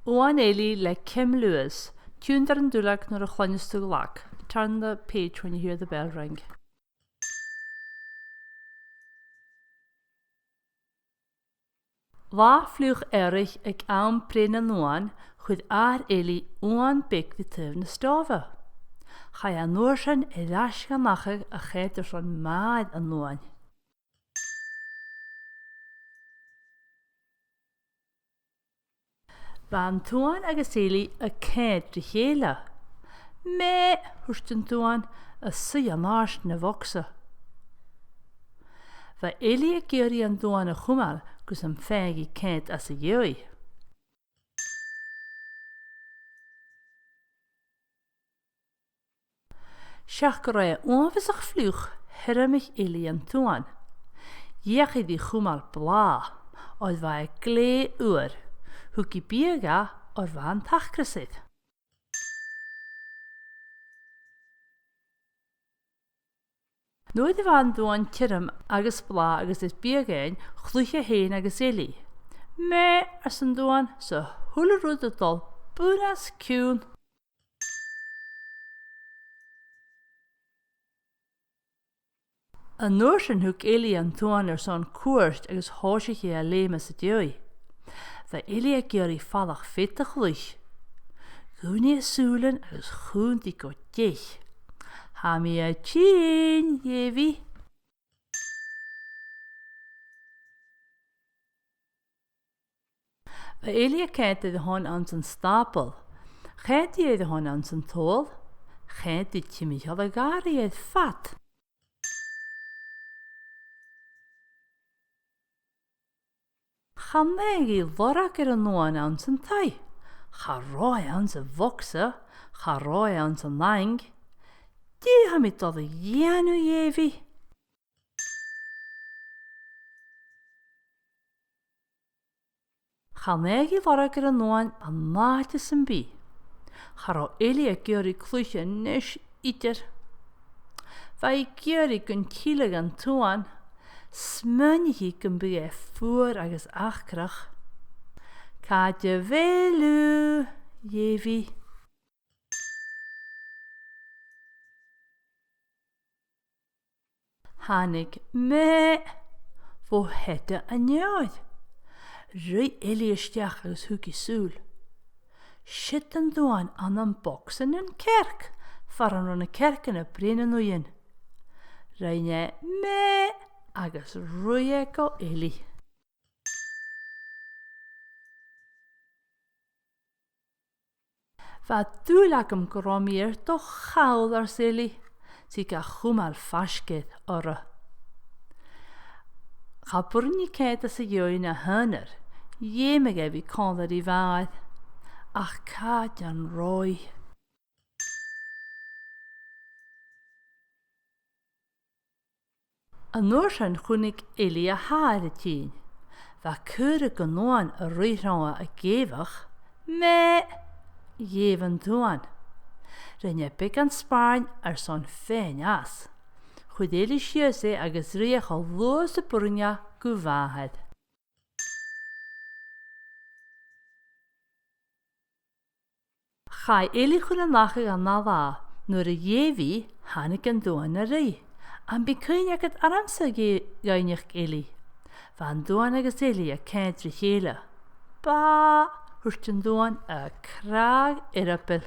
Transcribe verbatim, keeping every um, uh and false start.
Uan Eilidh le Kim Lewis. Tionndaidh an duilleag nuair a chluinneas tu an glag. Turn the page when you hear the bell ring. Latha fliuch earraich aig àm breith nan uan, chuir athair Eilidh uan beag ri taobh na stòbha. Chaidh e an uair sin air ais dhan achadh a choimhead airson màthair an uain. Bha an t-uan agus Eilidh a' coimhead ri chèile. "Mè," thuirt an t-uan, a' suidhe an àirde na bhogsa. Bha Eilidh ag iarraidh an t-uan a chumail gus am faigheadh i coimhead às a dhèidh. Seach gun robh e uabhasach fliuch, thiormaich Eilidh an t-uan. Dh'fheuch i ri chumail blàth, oir bha e glè fhuar. Thug i biadh dha, oir bha an t-acras air. Nuair a bha an t-uan tioram agus blàth agus air biadh fhaighinn, chluich e fhèin agus Eilidh. "Mè," ars an t-uan, 's a h-uile rud a' dol bun-os-cionn. An uair sin thug Eilidh an t-uan airson cuairt agus thòisich e a' leum às a dèidh. Bha Eilidh ag iarraidh falach-fead a chluich. Dhùin i a sùilean agus chunnt i gu deich. "Tha mi a' tighinn," dh'èigh i. Bha Eilidh a' coimhead air a shon anns an stàball. Choimhead i air a shon anns an t-sabhal. Choimhead i timcheall a' ghàrraidh air fad. Chan fhaigheadh i lorg air an uan anns an taigh. Cha robh e anns a' bhogsa, cha robh e anns an fhaing. "Dè tha mi dol a dhèanamh?" dh'èigh i. Chan fhaigheadh i lorg air an uan an àite sam bith. Cha robh Eilidh ag iarraidh cluich a-nis idir. Bha i ag iarraidh gun tilleadh an t-uan. Smaoinich i gum biodh e fuar agus acrach. "Càit a bheil thu?" dh'èigh i. Thàinig mè bho theada an fheòir. Ruith Eilidh a-steach agus thug i sùil. Siud an t-uan ann am bogsa nan cearc, far an robh na cearcan a' breith nan uighean. Rinn e mè agus ruith e gu Eilidh. "Bha dùil agam gun robh mi air do chall," ars Eilidh, 's i ga chumail faisg air oirre. Cha b' urrainn dhi coimhead às a dhèidh na h-aonar, dh'fheumadh e bhith còmhla ri a mhàthair. Ach càit an robh i? An uair sin chunnaic Eilidh a h-athair a' tighinn. Bha caora gun uan a' ruith romhpa ag èigheach. "Mè!" dh'èigh an t-uan. Rinn e beagan spàirn airson faighinn às. Chuir Eilidh sìos e agus ruith e cho luath 's a b' urrainn dha gu mhàthair. Chaidh Eilidh chun an achaidh an ath latha. Nuair a dh'èigh i, thàinig an t-uan a-rithist. "Am bi cuimhne agad ormsa?" dh'fh-, dh'fhaighnich Eilidh. Bha an t-uan agus Eilidh a' coimhead ri chèile. "Bà!" thuirt an t-uan a' crathadh earbaill.